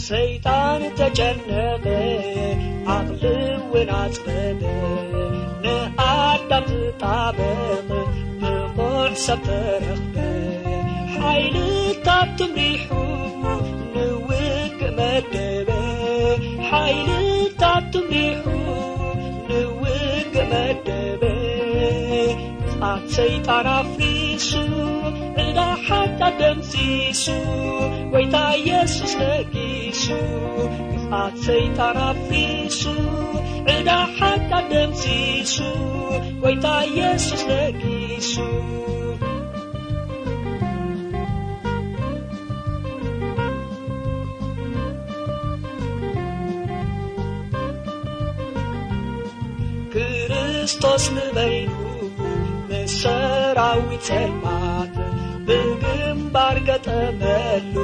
ሰይጣን ተጨነቐ፣ ዓቕሊ እውን ኣጽበበ። ንኣዳም ዝጣበቕ ብቑዕ ሰብ ተረኽበ። ሓይልታት ትምሪሑ ንውግእ መደበ። ሓይልታት ትምሪሑ ንውግእ መደበ። ክፍኣት ሰይጣን ኣፍሪሱ፣ ዕዳ ሓጢኣት ደምሲሱ፣ ጎይታ ኢየሱስ ነጊሱ። ክፍኣት ሰይጣን ኣፍሪሱ፣ ዕዳ ሓጢኣት ደምሲሱ፣ ጎይታ ኢየሱስ ነጊሱ። ክርስቶስ ንበይኑ ምስ ሰራዊት ጸልማት ብግንባር ገጠመሉ።